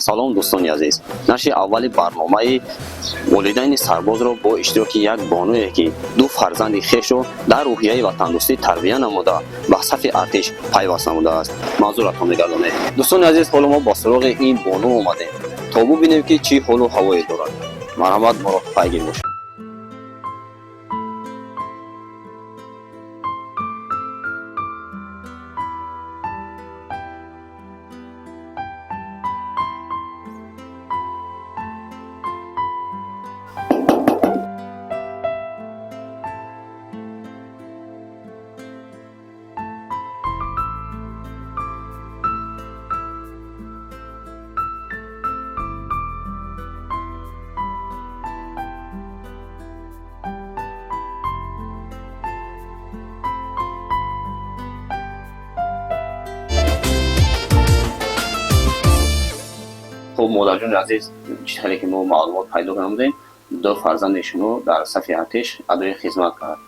Салом, дӯстони азиз. Нашри аввали барномаи волидайни сарбозро бо иштироки як бонуе, ки ду фарзанди хешро дар рӯҳияи ватандӯстӣ тарбия намуда, ба сафи артиш пайваст намудааст, манзуратон мегардонем. Дӯстони азиз, ҳоло мо ба суроғи ин бону омадем, то бубинем, ки чӣ ҳолу ҳавое дорад. Марҳамат, моро пайгир бошед. Хуб, модарҷони азиз, чӣ хеле ки мо маълумот пайдо намудем, ду фарзанди шумо дар сафи артиш адои хизмат кард,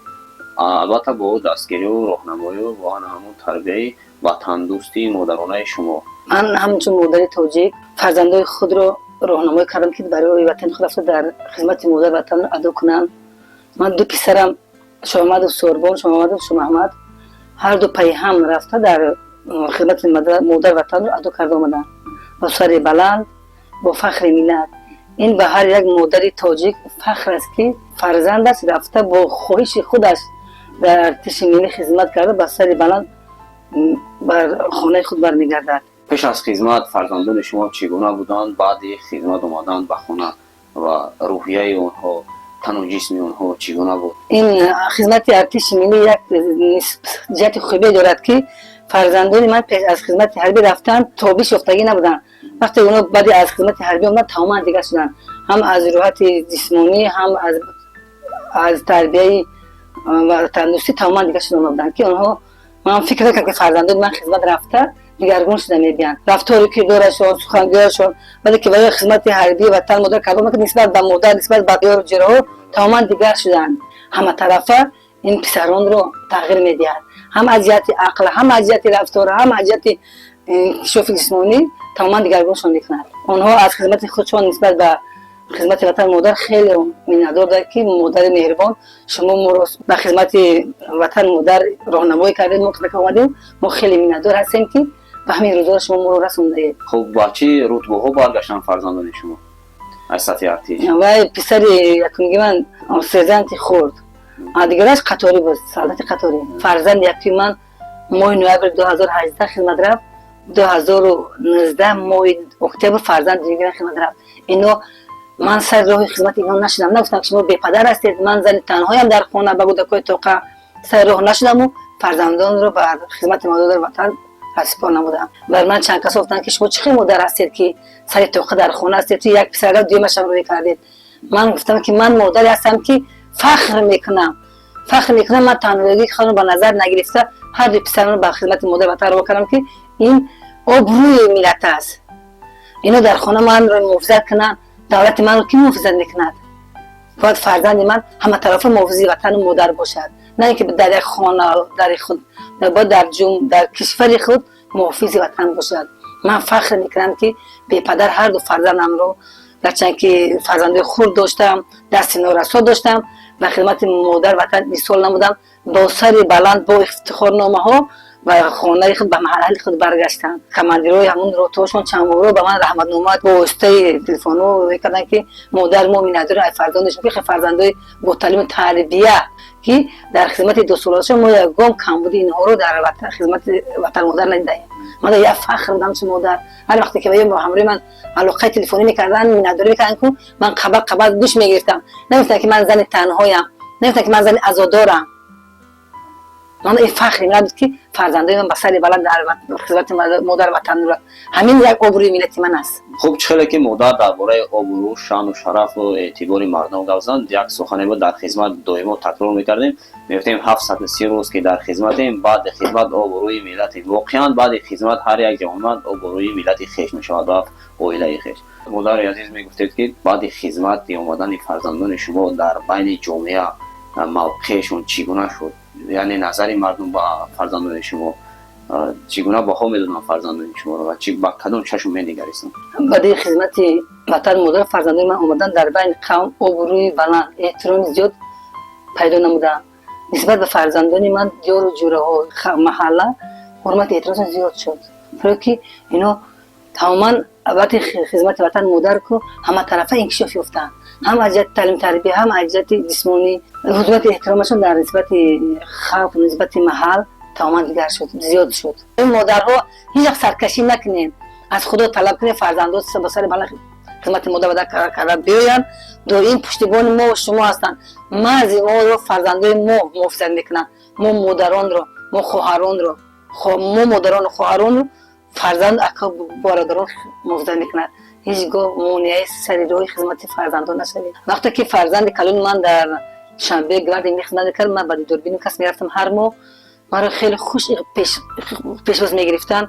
албатта бо дастгирию роҳнамоию бо ҳамон тарбияи ватандӯстии модаронаи шумо. Ман ҳамчун модари тоҷик фарзандои худро роҳнамоӣ кардам, ки барои ватани худ рафта дар хизмати модар ватанро адо кунанд. Ман ду писарам, Шоҳмадов Сорбон, Шоҳмадов Шомаҳмад, ҳарду пайҳам рафта дар хизмати модар ватанро адо карда омаданд бо сари баланд, бо фахри миллат. Ин ба ҳар як модари тоҷик фахр аст, ки фарзандаш рафта бо хоҳиши худаш дар артиши миллӣ хизмат карда, ба сари баланд бар хонаи худ бармегардад. Пеш аз хизмат фарзандони шумо чӣ гуна буданд? Баъди хизмат омадан ба хона ва рӯҳияи онҳо, тану ҷисми онҳо чӣ гуна буд? Ин хизмати артиши миллӣ як ҷиҳати хубе дорад, ки фарзандони ман пеш аз хизмати ҳарбӣ рафтан тобиш ёфтагӣ набуданд. Вақте онҳо баъди аз хизмати ҳарбӣ омаданд, тамоман дигар шуданд, ҳам аз роҳати ҷисмонӣ, ҳам аз тарбияи ватандӯстӣ тамоман дигар шуда омаданд, ки онҳо, ман фикр накардам, ки фарзандони ман хизмат рафта дигаргун шуда мебиёнд, рафтору кирдорашон, сухангӯяшон. Вале ки барои хизмати ҳарбии ватан модар карда, нисбат ба модар, нисбат ба ёру ҷираҳо тамоман дигар шуданд. Ҳаматарафа ин писаронро тағйир медиҳад, ҳам аз ҷиҳати ақл, ҳам аз ҷиҳати рафтор, ҳам аз ҷиҳати инкишофи ҷисмонӣ тамоман дигаргуншон мекунад. Онҳо аз хизмати худшон нисбат ба хизмати ватан модар хеле миннатдор буданд, ки модари меҳрибон, шумо моро ба хизмати ватан модар роҳнамоӣ кардед, мо хизмат омадем, мо хеле миннатдор ҳастем, ки ба ҳамин рӯзҳоро шумо моро расондаед. Хуб, ба чӣ рутбаҳо баргаштанд фарзандони шумо аз сафи артиш? Вай писари якумги ман сержанти хурд, дигараш қаторӣ буд, солдати қаторӣ. Фарзанди якуми ман моҳи ноябри 2018 хизмат рафт, 2019 моҳи октябр фарзанди дигари хизмат рафт. Ино ман сари роҳи хизмати ино нашудам, нагуфтам, ки шумо бепадар ҳастед, ман зани танҳоям дар хона ба кӯдакҳои тоқа. Сари роҳ нашудаму фарзандонро ба хизмати модар ватан расипор намудам. Бар ман чанд кас гуфтанд, ки шумо чӣ хел модар ҳастед, ки сари тоқа дар хона ҳастед, ту як писарга дуюмашам рӯй кардед. Ман гуфтам, ки ман модаре ҳастам, ки фахр мекунам, фахр мекунам. Ман танҳоигии худро ба назар нагирифта, ҳар ду писарамро ба хизмати модар ватан ро кардам, ки ин обрӯи миллат аст. Ино дар хона манро муҳофизат кунанд, давлати манро ки муҳофизат мекунад? Бояд фарзанди ман ҳаматарафа муҳофизи ватану модар бошад, на ин ки дар як хона дар худ, бояд дар кишвари худ муҳофизи ватан бошад. Ман фахр мекунам, ки бепадар ҳарду фарзандамро, гарчанд ки фарзандои хурд доштам, дасти норасо доштам, ба хизмати модар ватан ирсол намудам. Бо сари баланд, бо ифтихорномаҳо ба хонаи худ, ба маҳалли худ баргаштанд. Командирҳои ҳамун ротаҳошон чандбора ба ман раҳматнома бо воситаи телефонҳо мекарданд, ки модар, мо миннатдорем ай фарзандашон, ки фарзандои бо таълиму тарбия, ки дар хизмати дусолаашон мо ягон камбуди инҳоро дар хизмати ватан модар надидаем. Ман як фахр будам чун модар. Ҳар вақте ки бо ҳамроҳи ман алоқаи телефонӣ мекарданд, миннатдорӣ мекарданд, ку ман қабат қабат гӯш мегирифтам. Намегуфтанд, ки ман зани танҳоям, намегуфтанд, ки ман зани азодорам. Ман ин фахри ман буд, ки фарзандои ман ба сари баланд дар хизмати модар ватан. Ҳамин як обрӯи миллати ман аст. Хуб, чӣ хеле ки модар дар бораи обрӯ, шаъну шарафу эътибори мардум гап занд, як сухане буд, дар хизмат доимо такрор мекардем, мегуфтем: 730 рӯз ки дар хизматем, баъди хизмат обрӯи миллати. Воқеан, баъди хизмат ҳар як ҷавонмард обрӯи миллати хеш мешавад ва оилаи хеш. Модари азиз, мегуфтед, ки баъди хизмати омадани фарзандони шумо дар байни ҷомеа мавқеашон чӣ гуна шуд, яъне назари мардум ба фарзандони шумо? Чӣ гуна баҳо медоданд фарзандони шуморо ва чӣ ба кадом чашм менигаристанд? Баъди хизмати ватан модар фарзандони ман омадан, дар байни қавм обрӯи баланд, эҳтироми зиёд пайдо намуданд. Нисбат ба фарзандони ман ёру ҷӯраҳо, маҳалла ҳурмати эҳтиромшон зиёд шуд, барое ки ино тамоман баъди хизмати ватан модар ку ҳаматарафа инкишоф ёфтанд, ҳам аз ҷиҳати таълим тарбия, ҳам аз ҷиҳати ҷисмонӣ. Ҳурмати эҳтиромашон дар нисбати халқ, нисбати маҳал тамоман дигар шуд, зиёд шуд. Модарҳо, ҳеҷ вақт саркашӣ накунем, аз Худо талаб кунем, фарзандо ба сари баланд хизмати модар бадар карда биёянд. Доим пуштибони мо шумо ҳастанд. Марзи моро фарзандои мо муҳофизат мекунанд. Мо модаронро, мо хоҳаронро, мо модарону хоҳаронро фарзанд, ака, бародарон муҳофизат мекунад. Ҳеҷ гоҳ монеаи сари роҳи хизмати фарзандон нашавед. Вақте ки фарзанди калони ман дар Душанбе гвардия мехизмат мекард, ман ба дидорбини кас мерафтам ҳар моҳ. Маро хеле хуш пешвоз мегирифтанд.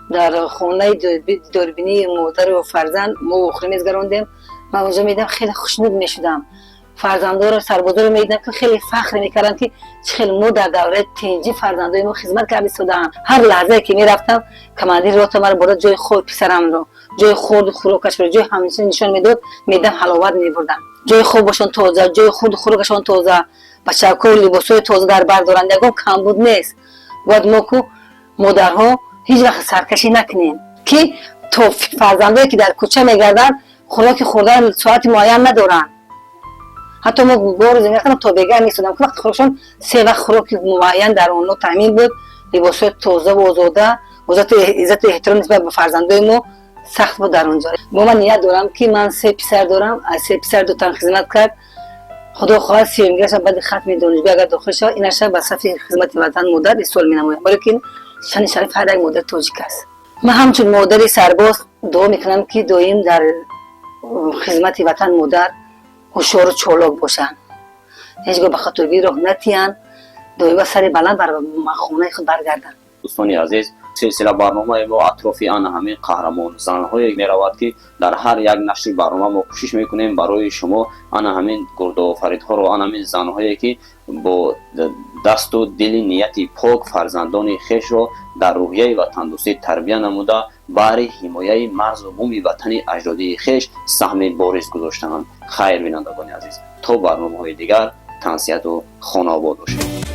Дар хонаи дидорбинии модару фарзанд мо вохӯрӣ мезгарондем. Ман онҷо медидам, хеле хушнуд мешудам. Фарзандоро, сарбозоро медидам, ки хеле фахр мекардам, ки чӣ хел мо дар давраи тинҷӣ фарзандои мо хизмат карда истодаанд. Ҳар лаҳзае ки мерафтам, командири рота маро бурда ҷои хоби писарамро, ҷои хурду хӯрокашро, ҷои ҳамчунин нишон медод. Медидам, ҳаловат мебурдам. Ҷои хобашон тоза, ҷои хурду хӯрокашон тоза, бачаҳако либосҳои тоза дар бар доранд, ягон камбуд нест. Бояд мо ку модарҳо ҳеҷ вақт саркашӣ накунем, ки то фарзандое ки дар кӯча мегарданд, хӯроки хӯрдан соати муайян надоранд. Ҳатто мо борӯз мерафтам, то бегаҳ меистодам, вақти хӯрокшон се вақт хӯроки муайян дар онҳо таъмин буд, либосҳои тозаву озода, иззату эҳтиром нисбат ба фарзандои мо сахт буд дар онҷо. Бо ман ният дорам, ки ман се писар дорам, аз се писар дутан хизмат кард. Худо хоҳад, сеюмгиашам баъди хатми донишгоҳ агар дохил шавад, инаша ба сафи хизмати ватан модар ирсол менамоям, барое ки шани шарафи ҳар як модари тоҷик аст. Ман ҳамчун модари сарбоз дуо мекунам, ки доим дар хизмати ватан модар ҳушёру чолок бошанд, ҳеҷ гоҳ ба хатогӣ роҳ натиҳанд, доим сари баланд бар хонаи худ баргарданд. Дӯстони азиз, силсила барномаи мо атрофи ана ҳамин қаҳрамон занҳое меравад, ки дар ҳар як нашри барнома мо кӯшиш мекунем барои шумо ана ҳамин гурдофаридҳоро, ана ҳамин занҳое, ки бо дасту дили нияти пок фарзандони хешро дар рӯҳияи ватандӯстӣ тарбия намуда, баҳри ҳимояи марзу буми ватани аҷдодии хеш саҳми бориз гузоштаанд. Хайр, бинандагони азиз, то барномаҳои дигар тансиҳату хонаобод бошед.